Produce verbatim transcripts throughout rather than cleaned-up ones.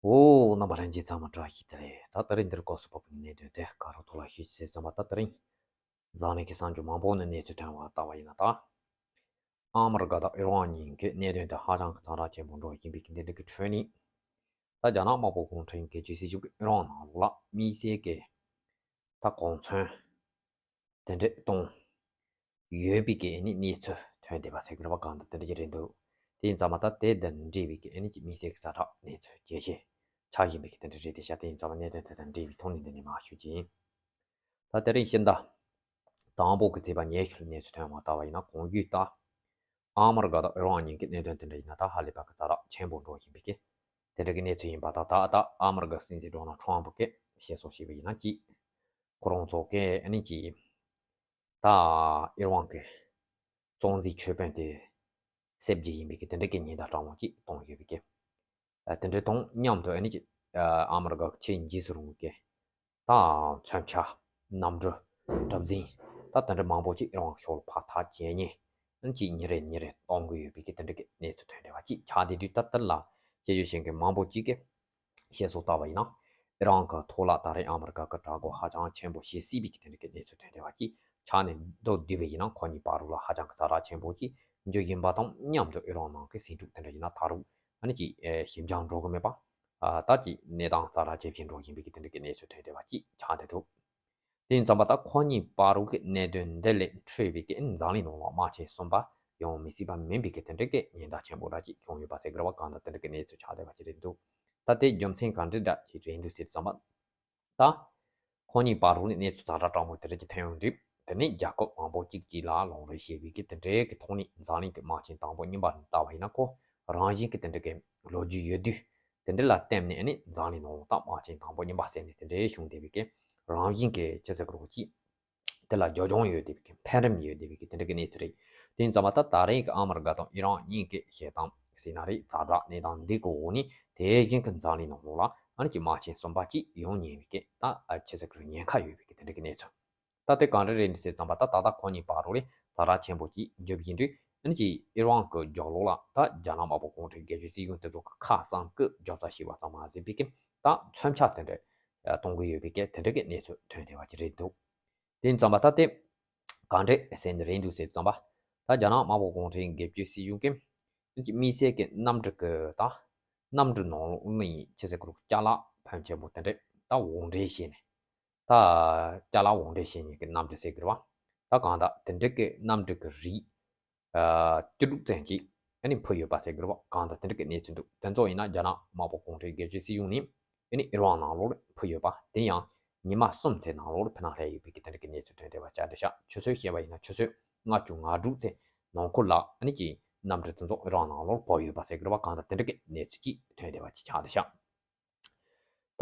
འོ། རྣམ་པ་ལྷན་རྒྱས་ཚང་མ་བཀྲ་ཤིས་བདེ་ལེགས། ད་དེ་རིང་འདིར་སྐབས་སུ་བབས་པའི་གནད་དོན་དེ་ག་རེ་ཐོག་ལ་ཞུ་ཅེས་བསམ་པ། ད་དེ་རིང་འཛམ་གླིང་གི་གསར་འགྱུར་མང་པོ་ནས་གནས་ཚུལ་ཐོན་པ་ལྟ་བ་ཡིན་ན། ད་ཨ་མི་རི་ཀ་དང་ཨི་རན་གཉིས་ཀྱི་གནད་དོན་དེ་ཧ་ཅང་གི་ཛ་དྲག་ཆེན་པོ་འགྲོ་བཞིན་པའི་གི་འདི་འདྲ་གི་ཁྲོད་ནས། ད་རྒྱ་ནག་དམར་པོ་གུང་ཁྲན་སྒེར་གཅོད་སྲིད་གཞུང་གིས་ཨི་རན་ནང་ལོགས་ལ་དམིགས་བསལ་གྱི་ད་གོ་མཚོན་དེ་འདྲ་གཏོང་ཡོད་པའི་གི་ཨ་ནི་གནས་ཚུལ་ཐོན་བསྡད་པ་ཟེར་གི་རེད་པ། གང་ལྟར་དེ་འདྲ་ཅིག་རེད་འདུག་དེ་ཡིན་ཙང་མ་ད་དེ་དང་འབྲེལ་བའི་གི་ཨ་ནི་ཅིག་དམིགས་བསལ་གྱི་ཛ་དྲག་གནས་ཚུལ་གལ་ཆེ་ཆགས་བཞིན་པའི་གི་དེ་འདྲ་རེད་དེ་ཤག་དེ་ཡིན་ཙང་མ་གནད་དོན་དེ་དང་འབྲེལ་བའི་ཐོག་ནས་འདི་ནས་མར་ཞུ་གི་ཡིན། ད་དེ་རིང་ཕྱི་ཟླ་དང་པོ་གི་ཚེས་པ་ཉེར་བཞི་ལ་གནས་ཚུལ་ཐོན་པ་ལྟ་བ་ཡིན་ན། གོང་ཞུས་ལྟར་ཨ་མི་རི་ཀ་དང་ཨི་རན་གཉིས་ཀྱི་གནད་དོན་དེ་འདྲ་ཡིན་ན། ད་ཧ་ལས་པ་གི་ཛ་དྲག་ཆེན་པོ་འགྲོ་བཞིན་པའི་གི་དེ་འདྲ་གི་གནས་ཚུལ་ཡིན་པ་དང་། ད་ད་ཨ་མི་རི་ཀ་སྲིད་འཛིན་ཌོ་ནལ་ཊམ་པ་གིས་བཤད་སྲོལ་བྱས་པ་ཡིན་ན། གཅིག་ཁོ་རང་ཚོ་གིས་ཨ་ནི་གཅིག་ད་ཨི་རན་གྱི་གཙོ་འཛིན་ཆོས་དཔོན་དེ་བསད་རྒྱུ་ཡིན་པའི་གི་དེ་འདྲ་གི་ཉེན་བརྡ་སྤྲང་བོ་གཅིག་བཏང་ཡོད་པའི་གི། ཨ། དེ་འདྲ་དང་མཉམ་དུ་ཨ་ནི་ཅིག་ཨ་མི་རི་ཀ་ཆེས་འཇིགས་སུ་རུང་བའི་གི་ད་མཚོན་ཆ། གནམ་གྲུ། གྲུ་གཟིངས། ད་དེ་འདྲ་མང་པོ་ཅིག་ཨི་རན་ཕྱོགས་ལ་ཕར་ཐག་བཅད་ནས། ཨ་ནི་ཅིག་ཉིན་རེ་ཉིན་རེ་གཏོང་གི་ཡོད་པའི་གི་དེ་འདྲ་གི་གནས་ཚུལ་ཐོན་བསྡད་པ་ཅིག་ཆགས་བསྡད་དུས། ད་ལྟ་ལ་དཔྱད་བརྗོད་བྱེད་མཁན་མང་པོ་ཅིག་གིས་བཤད་སྲོལ་ལྟ་བ་ཡིན་ན། ཨི་རན་གྱི་ཐོག་ལ་ད་རེས་ཨ་མི་རི་ཀ་གི་དྲག་རྒོལ་ཧ་ཅང་ཆེན་པོ་བྱེད་སྲིད་པའི་གི་དེ་འདྲ་གི་གནས་ཚུལ་ཐོན་བསྡད་པ་ཅིག་ཆགས་ནས་འདུག་བསྡད་པ་ཡིན་ན། ཁོ་གཉིས་བར་ལ་ཧ་ཅང་གི་ཛ་དྲག་ཆེན་པོ་ཅིག་འགྱུར་བཞིན་པ་དང་མཉམ་དུ། ཨི་རན་ནང་གི་སེང་ཕྲུག་དེ་འདྲ་ཡིན་ན་ད་རུང་ཨ་ནི་ཅིག་ཨེ་ཞིབ་འཇམ་འགྲོ་གི་མེད་པ། ཨ། ད་ཅིག་གནས་སྟངས་ཛ་དྲག་ཇེ་ཆེར་འགྲོ་བཞིན་པའི་གི་དེ་འདྲ་གི་གནས་ཚུལ་ཐོན་བསྡད་པ་ཅིག་ཆགས་བསྡད་འདུག་དེ་ཡིན་ཙང་མ་ད་ཁོ་གཉིས་བར་དུ་གི་གནད་དོན་འདི་ལས་འཕྲོས་པའི་གི་འཛམ་གླིང་ནང་ལ་དམག་ཆེན་གསུམ་པ་ཡོང་མི་སྲིད་པ་མིན་པའི་གི་དེ་འདྲ་གི་ཉེན་བརྡ་ཆེན་པོ་འདྲ་ཅིག་བྱུང་ཡོད་པ་ཟེར་གི་རེད་པ། གང་ལྟར་དེ་འདྲ་གི་གནས་ཚུལ་ཆགས་བསྡད་པ་ཅིག་རེད་འདུག་ད་དེ་རྒྱུ་མཚན་ག་འདྲ་འདྲ་ཅིག་རེད་འདུག་ཟེར་དུས་ཙམ་པ། ད་ཁོ་གཉིས་བར་དུ་ནས་གནས་ཚུལ་ཛ་དྲག་དྲང་པོ་དེ་འདྲ་ཅིག་ཐོན་ཡོང་དུས། དེ་ནས་རྒྱལ་ཁབ་མང་པོ་གཅིག་གཅིག་ལ་ལོག་རེས་བྱས་པའི་གི་དེ་འདྲའི་གི་ཐོག་ནས་འཛམ་གླིང་གི་དམག་ཆེན་དང་པོ་གཉིས་པ་ལྟ་བ་ཡིན་ན། ཁོ་རང་བཞིན་གི་དེ་འདྲ་གི་ལོ་རྒྱུས་ཡོད་དུས། དེ་འདྲ་ལ་བརྟེན་ནས་ཨ་ནི་འཛམ་གླིང་ནང་ད་དམག་ཆེན་དང་པོ་གཉིས་པ་ཟེར་ནས་དེ་འདྲའི་བྱུང་བསྡད་པའི་གི་རང་བཞིན་གི་ཅི་ཟེར་དགོས་རེད། ཅིག་དེ་ལ་རྒྱབ་ལྗོངས་ཡོད་བསྡད་པའི་གི་འཕེན་རིམ་ཡོད་བསྡད་པའི་གི་དེ་འདྲ་གི་གནས་ཚུལ་རེད། དེ་ཡིན་ཙང་མ་ད་ད་རེས་ཀྱི་ཨ་མི་རི་ཀ་དང་ཨི་རན་གཉིས་ཀྱི་བྱེད་སྟངས་ཟེར་ན་རེད། ཛ་དྲག་གནས་སྟངས་འདི་གི་འོག་ནས་དེ་བཞིན་གྱི་འཛམ་གླིང་ནང་ལོགས་ལ་ཨ་ནི་ཅིག་དམག་ཆེན་གསུམ་པ་ཅིག་ཡོང་ཉེན་བའི་གི་ད་ཨ་ཅི་ཟེར་དགོས་རེད། ཉེན་ཁ་ཡོད་པའི་གི་དེ་འདྲ་གི་གནས་ཚུལ། ད་དེ་གང་འདྲ་རེད་འདུག་ཟེར་ཙམ་པ། ད་ད་ལྟ་ཁོ་གཉིས་བར་དུ་ལ་ཛ་དྲག་ཆེན་པོ་ཅིག་འགྱུར་བཞིན་དུས། ཨ་ནི་ཅིག་ཨི་རན་གྱི་རྒྱབ་ལོགས་ལ་ད་རྒྱ་ནག་དམར་པོ་གུང་ཁྲན་སྒེར་གཅོད་སྲིད་གཞུང་དེ་ཚོ་གི་ཁ་གསང་གི་རྒྱབ་རྩ་བྱས་པ་ཙམ་མ་ཟད་པའི་གི་ད་མཚོན་ཆ་དེ་འདྲ་གཏོང་གི་ཡོད་པའི་གི་དེ་འདྲ་གི་གནས་ཚུལ་ཐོན་བསྡད་པ་ཅིག་རེད་འདུག་དེ་ཡིན་ཙང་མ་ད་དེ་གང་འདྲ་ཟེར་ནས་རེད་འདུག་ཟེར་ཙམ་པ། ད་རྒྱ་ནག་དམར་པོ་གུང་ཁྲན་སྒེར་གཅོད་སྲིད་གཞུང་གིས་དམིགས་བསལ་གྱི་གནམ་གྲུ་གི་ད་གནམ་གྲུ་ནང་ལོགས་ནས་ཅི་ཟེར་དགོས་རེད། ཅ་ལག་ཕོན་ཆེན་པོ་དེ་འདྲ་ད་དབོར་འདྲེན་བྱས་ནས། ད་ཅ་ལག་དབོར་འདྲེན་བྱེད་མཁན་གྱི་གནམ་གྲུ་ཟེར་དགོས་རེད་པ། ད་གང་ལྟར་དེ་འདྲ་གི་གནམ་གྲུ་གི་རིགས་ཨ་བཅུ་དྲུག་ཙམ་ཅིག་ཨ་ནི་འཕུར་ཡོད་པ་ཟེར་དགོས་རེད་པ། གང་ལྟར་དེ་འདྲ་གི་གནས་ཚུལ་འདུག་དེ་ཚོ་ཡིན་ན་རྒྱ་ནག་དམར་པོ་གུང་ཁྲན་སྒེར་གཅོད་སྲིད་གཞུང་ནས་ཨ་ནི་ཨི་རན་ནང་ལོགས་ལ་འཕུར་ཡོད་པ། དེ་ཡང་ཉི་མ་གསུམ་ཙམ་ནང་ལོགས་ལ་ཕར་ནང་སླེབས་ཡོད་པའི་གི་དེ་འདྲ་གི་གནས་ཚུལ་ཐོན་བསྡད་པ་ཆགས་བསྡད་ཤག་ཆུ་ཚོད་བཤད་པ་ཡིན་ན་ཆུ་ཚོད་ལྔ་བཅུ་ང་དྲུག་ཙམ་ནང་འཁོད་ལ་ཨ་ནི་ཅིག་གནམ་གྲུ་དེ་ཚོ་ཨི་རན་ནང་ལོགས་ལ་བབས་ཡོད་པ་ཟེར་དགོས་རེད་པ། གང་ལྟར་དེ་འདྲ་གི་གནས་ཚུལ་ཅིག་ཐོན་བསྡད་པ་ཅིག་ཆགས་བསྡད་ཤག་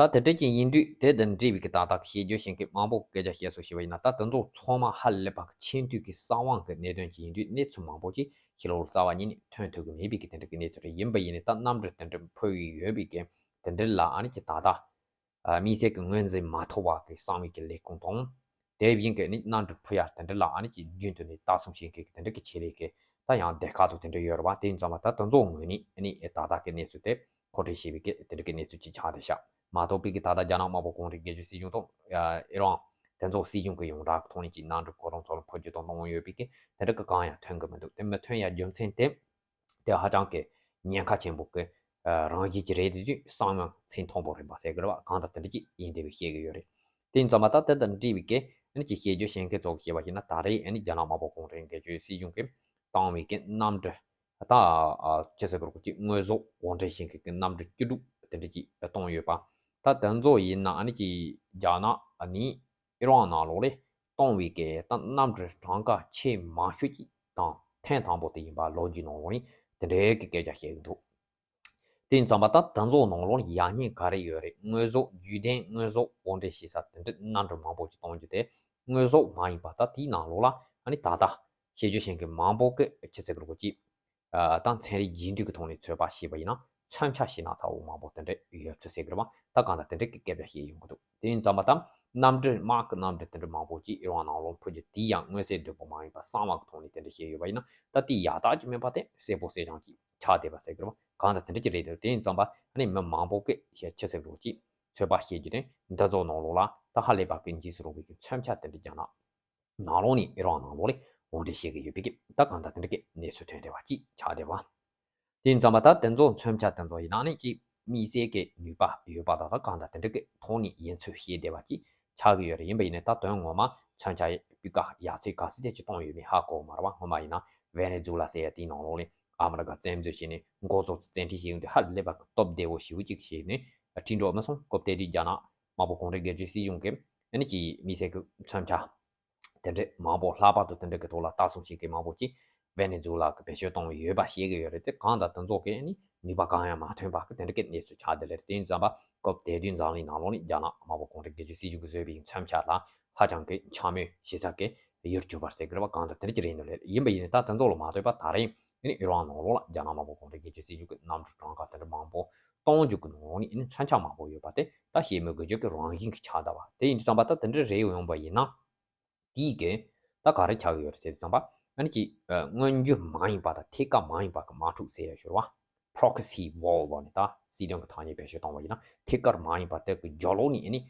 ད་དེ་འདྲ་ཅིག་ཡིན་དུས། དེ་དང་འབྲེལ་བའི་གི་ད་ལྟ་གི་དཔྱད་བརྗོད་བྱེད་མཁན་མང་པོ་སྐད་ཆ་བཤད་སྲོལ་ཞིག་ཡོད་པ་ཡིན་ན། ད་དེ་ཚོ་ཚང་མ་ཧ་ལས་པ་གི་ཆེས་མཐོའི་གི་གསང་བ་གི་གནད་དོན་ཅིག་ཡིན་དུས། གནས་ཚུལ་མང་པོ་ཅིག་ཕྱི་ལོགས་ལ་རྩ་བ་ཉིད་ནས་ཐོན་ཐུབ་ཀྱི་མེད་པའི་གི་དེ་འདྲ་གི་གནས་ཚུལ་རེད། ཡིན་པ་ཡིན་ནའི་ད་གནམ་གྲུ་དེ་འདྲ་འཕུར་ཡི་ཡོད་པའི་གི་དེ་འདྲ་ལ་ཨ་ནི་ཅིག་ད་ལྟ་ཨ་དམིགས་བསལ་གྱི་ངོས་འཛིན་མ་ཐོབ་པ་གི་གསང་བའི་གི་ལས་ཁུངས་དང་། དེ་བཞིན་གྱི་ནི་གནམ་གྲུ་འཕུར་ཡ་དེ་འདྲ་ལ་ཨ་ནི་ཅིག་རྒྱུན་དུ་ནས་ལྟ་སྲུང་བྱེད་མཁན་གྱི་དེ་འདྲ་གི་ཆེད་ལས་ཀྱི་ད་ཡང་སྡེ་ཁག་ཏུ་དེ་འདྲ་ཡོད་རེད་པ། དེ་ཡིན་ཙང་མ་ད་དེ་ཚོའི་ངོས་ནས་ཨ་ནི་ད་ལྟ་གི་གནས་ཚུལ་དེ་མཁོ་སྤྲོད་བྱས་པའི་གི་དེ་འདྲ་གི་གནས་ཚུལ་ཅིག་ཆགས་བསྡད་ཤག་མ་གཏོགས་པའི་གི་ད་ལྟ་རྒྱ་ནག་དམར་པོ་གུང་ཁྲན་སྒེར་གཅོད་སྲིད་གཞུང་དང་ཨི་རན་དེ་ཚོ་སྲིད་གཞུང་གི་ཡོངས་གྲགས་ཀྱི་ཐོག་ནས་ཅིག་གནམ་གྲུ་ཁོ་རང་ཚོ་ལ་འཕུར་རྒྱུ་དང་གནང་ཡོད་པའི་གི་དེ་འདྲ་གི་གང་ཡང་ཐོན་གི་མི་འདུག་དེ་མི་ཐོན་ཡ་རྒྱུ་མཚན་དེ། དེ་ཧ་ཅང་གི་ཉེན་ཁ་ཆེན་པོ་གི་ཨ་རང་བཞིན་གྱི་རེད་དེ་དུས། གསང་བ་ཚད་མཐོན་པོ་རེད་པ་ཟེར་གི་རེད་པ། གང་ལྟར་དེ་འདྲ་ཅིག་ཡིན་བསྡད་པའི་བཤད་གི་ཡོད་རེད། དེ་ཡིན་ཙང་མ་ད་དེ་དང་འབྲེལ་བའི་གི་ཨ་ནི་ཅིག་དཔྱད་བརྗོད་བྱེད་མཁན་ཚོ་གིས་བཤད་པ་ཡིན་ན། ད་རེས་ཨ་ནི་རྒྱ་ནག་དམར་པོ་གུང་ཁྲན་སྒེར་གཅོད་སྲིད་གཞུང་གིས་བཏང་བའི་གི་གནམ་གྲུ་ད་ཨ་ཅི་ཟེར་དགོས་རེད། ཅིག་དངོས་ཟོག་དབོར་འདྲེན་བྱེད་མཁན་གི་གནམ་གྲུ་བཅུ་དྲུག་དེ་འདྲ་ཅིག་བཏང་ཡོད་པ། ད་དེ་ཚོ་ཡིན་ན་ཨ་ནི་ཅིག་རྒྱ་ནག་ནས་ཨི་རན་ནང་ལོགས་ལ་གཏོང་བའི་གི་ད་གནམ་གྲུ་གྲངས་ཀ་ཆེས་མང་ཤོས་ཅིག་དང་ཐེངས་དང་པོ་དེ་ཡིན་པ་ལོ་རྒྱུས་ནང་ལོགས་ནས་དེ་འདྲའི་གི་སྐད་ཆ་བཤད་ཀྱི་འདུག་དེ་ཡིན་ཙང་མ་ད་དེ་ཚོ་ནང་ལོགས་ལ་ཡག་ཉེས་ག་རེ་ཡོད་རེད། དངོས་ཟོག་རྒྱུན་ལྡན་དངོས་ཟོག་དབོར་འདྲེན་བྱེད་ས་དེ་འདྲ་གནམ་གྲུ་མང་པོ་ཅིག་གཏོང་རྒྱུ་དེ། དངོས་ཟོག་མ་ཡིན་པ་ད་དེའི་ནང་ལོགས་ལ་ཨ་ནི་ད་ལྟ་དཔྱད་བརྗོད་བྱེད་མཁན་མང་པོ་གིས་ཅི་ཟེར་གི་རེད། ཅིག་ཨ་ད་ཚན་རིག་རྒྱས་བསྡུས་ཀྱི་ཐོག་ནས་ཚོད་དཔག་བྱས་པ་ཡིན་ན། མཚོན་ཆ་ཞེད་སྣང་ཚ་བོ་མང་པོ་དེ་འདྲ་ཡོད་ཚུལ་ཟེར་གི་རེད་པ། ད་གང་ལྟར་དེ་འདྲ་གི་སྐད་ཆ་བཤད་ཡོང་གི་འདུག་དེ་ཡིན་ཙང་མ་ད་གནམ་གྲུ་དམག་གི་གནམ་གྲུ་དེ་འདྲ་མང་པོ་ཅིག་ཨི་རན་ནང་ལོགས་འཕུར་རྒྱུ་དེ་ཡང་མངོན་གསལ་དོད་པོ་མ་ཡིན་པ་གསང་བ་གི་ཐོག་ནས་དེ་འདྲ་བཤད་ཡོད་པ་ཡིན་ན། ད་དེ་ཡག་རྟགས་ཅིག་མིན་པ་དེ་གསལ་པོ་གསལ་རྐྱང་ཅིག་ ཆགས་བསྡད་པ་ཟེར་གི་རེད་བ། གང་ལྟར་དེ་འདྲ་ཅིག་རེད་འདུག་དེ་ཡིན་ཙམ་པ་ཨ་ནི་མི་མང་པོ་གིས་ཞེ་ཆེ་ཟེར་རོགས་ཀྱིས་ཚོད་དཔག་བྱེད་རྒྱུ་དེ་འདི་ཚོ་ནང་ལོགས་ལ་ད་ཧ་ལས་པ་གི་འཇིགས་སུ་རུང་བའི་གི་མཚོན་ཆ་དེ་འདྲ་རྒྱ་ནག་ནང་ལོགས་ནས་ཨི་རན་ནང་ལོགས་ལ་དབང་སྒྲིག་བྱེད་ཀྱི་ཡོད་པའི་གི་ད་གང་ལྟར་དེ་འདྲ་གི་གནས་ཚུལ་ཐོན་བསྡད་པ་ཅིག་ཆགས་བསྡད་པ། དེ་ཡིན་ཙམ་པ་ད་དེ་ཚོ་མཚོན་ཆ་དེ་ཚོ་ཡིན་ན་ནི་ཅིག་དམིགས་བསལ་གྱི་ནུས་པ་ཡོད་པ་དང་ད་གང་ལྟར་དེ་འདྲ་གི་ཐོག་ནས་ཡིན་ཚུལ་བཤད་བསྡད་པ་ཅིག་ཆགས་ཀྱི་ཡོད་རེད། ཡིན་པ་ཡིན་ནའི་ད་དོན་ངོ་མ་མཚོན་ཆ་སྤུས་ཀ་ཡག་ཚད་ག་ཚོད་ཅིག་གཏོང་ཡོད་མེད་ཧ་གོ་མ་རེད་བ། སྔོན་མ་ཡིན་ན་ཝེ་ནེ་ཛུ་ལ་ཟེར་ཡ་དེའི་ནང་ལོགས་ནས་ཨ་མི་རི་ཀ་བཙན་འཛུལ་བྱས་ནས་འགོ་ཚུགས་བཙན་ཁྲིད་བྱེད་ཡོང་དུས་ཧ་ལས་པ་གི་སྟོབས་བདེ་བོ་ཞེ་པོ་ཅིག་བྱས་ནས་ཁྲིད་འགྲོ་མི་སོང་། སྐབས་དེ་དུས་རྒྱ་ནག་དམར་པོ་གུང་ཁྲན་སྒེར་གཅོད་སྲིད་གཞུང་གིས་ཨ་ནི་ཅིག་དམིགས་བསལ་གྱི་མཚོན་ཆ་དེ་འདྲས་མང་པོ་ལྷག་པར་དུ་དེ་འདྲས་ཀྱི་ཐོག་ལ་ལྟ་སྲུང་བྱེད་མཁན་མང་པོ་ཅིག་ཝེ་ནེ་ཛུ་ལ་གི་བེད་སྤྱོད་གཏོང་བའི་ཡོད་པ་ཤེས་ཀྱི་ཡོད་རེད་དེ། གང་ལྟར་དེ་ཚོ་གི་ནི་ནུས་པ་གང་ཡང་མ་ཐོན་པ་གི་དེ་འདྲས་ཀྱི་གནས་ཚུལ་ཆགས་བསྡད་ལེ་རེད། དེ་ཡིན་ཙམ་པ་སྐབས་དེ་དུས་འཛམ་གླིང་ནང་ལོགས་ནས་རྒྱ་ནག་དམར་པོ་གུང་ཁྲན་སྒེར་གཅོད་སྲིད་གཞུང་གིས་བཟོས་པའི་མཚོན་ཆ་ལ་ཧ་ཅང་གི་འཕྱ་སྨོད་བྱེད་ས་གི་ཡུལ་གྱུར་པ་ཟེར་གི་རེད་བ། གང་ལྟར་དེ་འདྲས་ཀྱི་རེད་འདུག་ལེ། ཡིན་པ་ཡིན་ནའི་ད་དེ་ཚོ་ལ་མ་ལྟོས་པ་ད་རེས་ཨི་རན་ནང་ལོགས་ལ་རྒྱ་ནག་དམར་པོ་གུང་ཁྲན་སྒེར་གཅོད་སྲིད་གཞུང་གི་གནམ་གྲུ་གྲངས་ཀ་དེ་འདྲ་མང་པོ་གཏོང་རྒྱུ་གི་ནང་ནས་ཨ་ནི་མཚོན་ཆ་མང་པོ་ཡོད་པ་དེ་ད་བཤད་མི་དགོས་རྒྱུ་གི་རང་བཞིན་གྱི་ཆགས་བསྡད་པ་དེ་ཡིན་དུས་ཙམ་པ་ད་དེ་འདྲ་རེད་ཡོང་པ་ཡིན་ན། དེའི་གི་ད་ག་རེ་ཆགས་ཡོད་རེད་ཟེར་དུས་ཙམ་པ་ཨ་ནི་ཅིག་ཨ་མངོན་བརྗོད་མ་ཡིན་པ་དང་ཐད་ཀར་མ་ཡིན་པ་གི་དམག་འཁྲུག་ཟེར་ཡ་ཞོར་བ། proxy war ལབ་ནས་ད་སྲིད་དོན་གི་ཐ་སྙད་བེད་སྤྱོད་བཏང་བ་ཡིན་ན་ཐད་ཀར་མ་ཡིན་པ་དེ་གི་རྒྱབ་ལོགས་ནས་ཨ་ནི་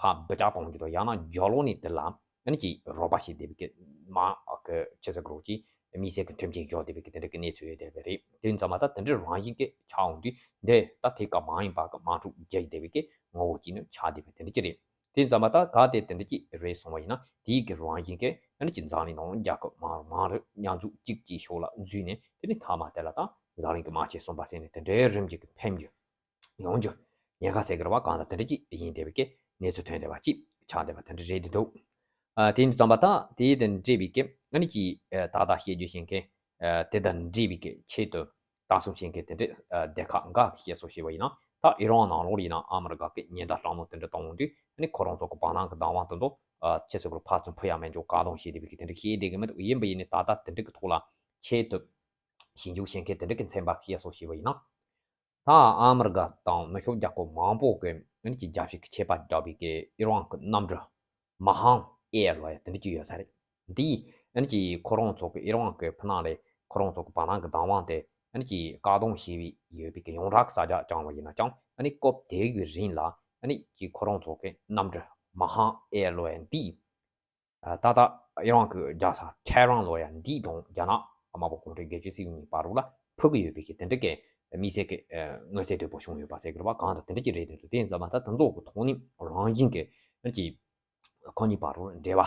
ཕར་འབུད་རྒྱག་གཏོང་རྒྱུ་དང་ཡང་ན་རྒྱབ་ལོགས་ནས་དེ་ལ་ཨ་ནི་ཅིག་རོགས་པ་བྱེད་བསྡད་པའི་གི་མ་གི་ཆི་ཟེར་དགོས་རེད་ཅིག་དམིགས་བསལ་གི་མཐུན་རྐྱེན་སྦྱོར་བསྡད་པའི་གི་དེ་འདྲ་གི་གནས་ཚུལ་ཡོད་བསྡད་པ་རེད། དེ་ཡིན་ཙམ་པ་ད་དེ་འདྲའི་རང་བཞིན་གི་ཆགས་འོང་དུས་འདི་ད་ཐད་ཀར་མ་ཡིན་པ་གི་དམག་འཁྲུག་རྒྱག་བསྡད་པའི་གི་ངོ་བོ་ཅིག་ནི་ཆགས་བསྡད་པ་དེ་འདྲ་ཅིག་རེད། དེ་ཙམ་པ་ད་གལ་ཏེ་དེ་འདྲ་ཅིག་རེད་སོང་བ་ཡིན་ན་དེའི་གི་རང་བཞིན་གྱིས་ཨ་ནི་ཅིག་འཛམ་གླིང་ནང་རྒྱལ་ཁབ་མང་རུ་མང་རུ་མཉམ་འཛུགས་གཅིག་གི་ཕྱོགས་ལ་འཛུལ་ནས་དེ་ནི་མཐའ་མ་དེ་ལ་ད་འཛམ་གླིང་གི་དམག་ཆེན་གསུམ་པ་ཟེར་ནས་དེ་འདྲའི་རིམ་གྱིས་གི་འཕེན་རྒྱུ་ཡོང་རྒྱུ་ཉེན་ཁ་ཟེར་གི་རེད་བ། གང་ལྟར་དེ་འདྲ་ཅིག་ཡིན་བསྡད་པའི་གི་གནས་ཚུལ་ཐོན་བསྡད་པ་ཅིག་ཆགས་བསྡད་པ་དེ་འདྲ་རེད་འདུག་ཨ་དེ་ཡིན་དུས་ཙམ་པ་ད་དེ་དང་འབྲེལ་བའི་གི་ཨ་ནི་ཅིག་ཨ་ད་ལྟ་བཤད་རྒྱུ་བྱེད་མཁན་ཨ་དེ་དང་འབྲེལ་བའི་གི་ཆེད་དུ། ལྟ་སྲུང་བྱེད་མཁན་དེ་འདྲས་ཨ་སྡེ་ཁག་འགའ་བཤད་སྲོལ་བྱས་པ་ཡིན་ན། ད་ཨི་རན་ནང་ལོགས་ལ་ཡིན་ན་ཨ་མི་རི་ཀ་གི་ཉེན་བརྡ་དྲང་མོ་དེ་འདྲ་གཏོང་འོང་དུས་ཨ་ནི་ཁོ་རང་ཚོ་གི་བར་སྣང་གི་བདག་དབང་དེ་ཚོ་ཨ་ཆི་ཟེར་དགོས་རེད། ཕར་ཚུར་འཕུར་ཡ་མེད་འཇོག་བཀག་སྡོམ་བྱེད་བསྡད་པའི་གི་དེ་འདྲ་བཤད་བསྡད་གི་མི་འདུག་ཡིན་པ་ཡིན་ནའི་ད་ལྟ་དེ་འདྲ་གི་ཐོག་ལ་ཆེད་དུ་ཞིབ་འཇུག་བྱེད་མཁན་དེ་འདྲ་གི་ཚན་པ་བཤད་སྲོལ་བྱས་པ་ཡིན་ན། ད་ཨ་མི་རི་ཀ་དང་ནུབ་ཕྱོགས་རྒྱལ་ཁབ་མང་པོ་གི་ཨ་ནི་ཀྱི་རྒྱབ་བཤིག་གི་ཆད་པ་བརྒྱབ་པའི་གི་ཨི་རན་གི་གནམ་གྲུ། མ་ཧང་ཨེར་ལབ་ཡ་དེ་འདྲ་ཅིག་ཡོད་ས་རེད། འདི་ཨ་ནི་ཅིག་ཁོ་རང་ཚོ་གི་ཨི་རན་གི་ཕུ་ནང་ལས་ཁོ་རང་ཚོ་གི་བར་སྣང་གི་བདག་དབང་དེ་ཨ་ནི་ཅིག་བཀག་སྡོམ་བྱས་པའི་ཡོད་པའི་གི་ཡོངས་གྲགས་གི་གསལ་བསྒྲགས་བྱུང་བ་ཡིན་ན་ཀྱང་ཨ་ནི་སྐབས་དེ་གི་རིང་ལ་ཨ་ནི་ཅིག་ཁོ་རང་ཚོ་གི་གནམ་གྲུ་མ་ཧང་ཨེར་ལབ་ཡ་འདི་ཨ་ད་ལྟ་ཨི་རན་གི་རྒྱལ་ས་ཐེ་རན་ལབ་ཡ་འདི་དང་རྒྱ་ནག་དམར་པོ་གུང་ཁྲན་སྒེར་གཅོད་སྲིད་གཞུང་གཉིས་བར་ལ་འཕུར་གི་ཡོད་པའི་གི་དེ་འདྲ་གི་དམིགས་བསལ་གི་མངོན་གསལ་དོད་པོ་བྱུང་ཡོད་པ་ཟེར་གི་རེད་བ། གང་ལྟར་དེ་འདྲ་ཅིག་རེད་འདུག་དེ་ཡིན་ཙང་མ་ད་དེ་ཚོ་གི་ཐོག་ནས་རང་བཞིན་གི་ཨ་ནི་ཅིག་ཁོ་གཉིས་བར་རུ་འབྲེལ་བ། འབྲེལ་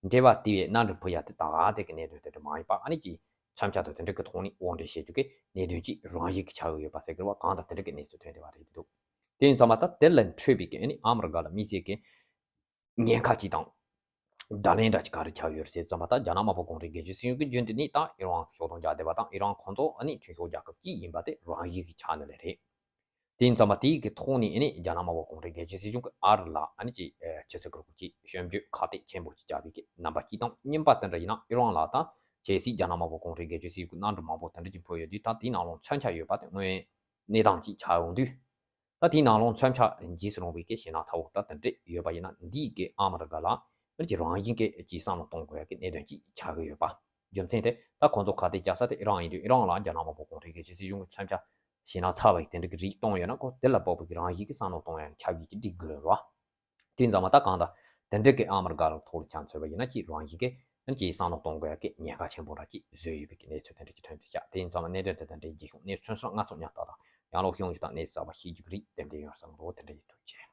བ་དེ་བས་གནམ་གྲུ་འཕུར་ཡ་དེ་ད་ག་ཚད་ཀྱི་གནད་དོན་དེ་འདྲ་མ་ཡིན་པ་ཨ་ནི་ཀྱི་མཚོན་ཆ་དང་དེ་འདྲ་གི་ཐོག་ནས་དབང་སྒྲིག་བྱེད་རྒྱུ་གི་གནད་དོན་ཅིག་རང་བཞིན་གྱི་ཆགས་ཀྱི་ཡོད་པ་ཟེར་དགོས་པ་གང་དང་དེ་འདྲ་གི་གནས་ཚུལ་ཐོན་བསྡད་པ་རེད་འདུག་དེ་ཡིན་ཙང་མ་ད་དེ་ལས་འཕྲོས་པའི་གི་ཨ་ནི་ཨ་མི་རི་ཀ་ལ་དམིགས་བསལ་གྱི་ཉེན་ཁ་ཅིག་དང་བརྡ་ལན་འདྲ་ཅིག་ག་རེ་ཆགས་ཡོད་རེད་ཟེར་ཙམ་པ་ད་རྒྱ་ནག་དམར་པོ་གུང་ཁྲན་སྒེར་གཅོད་སྲིད་གཞུང་གི་རྒྱུན་དུ་ནི་ད་ཨི་རན་ཤོག་དོང་རྒྱག་བསྡད་པ་དང་ཨི་རན་ཁོང་ཚོ་ཨ་ནི་མཐུན་ཕྱོགས་རྒྱལ་ཁབ་ཅིག་ཡིན་པ་དེ་རང་བཞིན་གྱི་ཆ་ནས་ལས་རེད། དེ་ཡིན་ཙང་མ་དེའི་གི་ཐོག་ནས་ཨ་ནི་རྒྱ་ནག་དམར་པོ་གུང་ཁྲན་སྒེར་གཅོད་སྲིད་གཞུང་གི་ཨ་རི་ལ་ཨ་ནི་ཅིག་ཨེ་ཆི་ཟེར་དགོས་རེད་ཅིག་ཞིབ་འཇུག་ཁ་གཏད་ཆེན་པོ་ཅིག་བྱ་བའི་གི་རྣམ་པ་གཅིག་དང་། གཉིས་པ་དེ་འདྲ་ཡིན་ན་ཨི་རན་ལ་ད་གལ་སྲིད་རྒྱ་ནག་དམར་པོ་གུང་ཁྲན་སྒེར་གཅོད་སྲིད་གཞུང་གི་གནམ་གྲུ་མང་པོ་དེ་འདྲ་ཅིག་འཕུར་ཡོད་དུས་ད་དེའི་ནང་ལོགས་མཚོན་ཆ་ཡོད་པ་དེ་དངོས་གནས་སྟངས་ཅིག་ཆགས་ཡོང་དུས། ད་དེའི་ནང་ལོགས་མཚོན་ཆ་འཇིགས་སུ་རུང་བའི་གི་ཞེད་སྣང་ཚ་བོ་ད་དེ་འདྲ་ཡོད་པ་ཡིན་ན་འདིའི་གི་ཨ་མི་རི་ཀ་ལ་ཨ་ནི་ཅིག་རང་བཞིན་གི་ཅིག་བསམ་བློ་གཏོང་དགོས་ཡ་གི་གནད་དོན་ཅིག་ཆགས་ཀྱི་ཡོད་པ། རྒྱུ་མཚན་དེ་ད་ཁོང་ཚོ་ཁ་གཏད་བཅག་ས་དེ་ཨི་རན་ཡིན་དུས་ཨི་རན་ལ་རྒྱ་ནག་དམར་པོ་གུང་ཁྲན་སྒེར་གཅོད་སྲིད་གཞུང་གི་མཚོན་ཆ་ཞེད་སྣང་ཚ་བའི་དེ་འདྲ་གི་རིགས་གཏོང་ཡོད་ན་ཁོ་དེ་ལ་དཔག་པའི་གི་རང་བཞིན་གི་བསམ་བློ་གཏོང་ཡ་ཁྱབ་ཡིག་ཅིག་སྒྲིག་དགོས་རེད་བ། དེ་ཡིན་ཙང་མ་ད་གང་ལྟར་དེ་འདྲ་གི་ཨ་མི་རི་ཀ་ལ་ཐོག་ལ་ཆ་མཚོན་པ་ཡིན་ན་ཅིག་རང་བཞིན་གི་ཨ་ནི་ཅིག་བསམ་བློ་གཏོང་དགོས་ཡ་གི་ཉེན་ཁ་ཆེན་པོ་འདྲ་ཅིག་བཟོས་ཡོད་པའི་གི་གནས་ཚུལ་དེ་འདྲ་ཅིག་ཐོན་ཐུབ་ཤག་དེ་ཡིན་ཙང་མ་གནད་དོན་དེ་དང་འབྲེལ་རྒྱལ་ཁྱོན་གནས་ཚུལ་སོགས་ང་ཚོ་ཉག་ཏག་དང་ཡང་ལོག་ཤོང་རྒྱུ་དང་གནས་ཚུལ་གསར་པ་ཤེས་རྒྱུ་གི་རིགས་ཏན་ཏན་ཡོང་བསམ་རོགས་དེ་འདྲ་ཡིན། ཐུགས་རྗེ་ཆེ།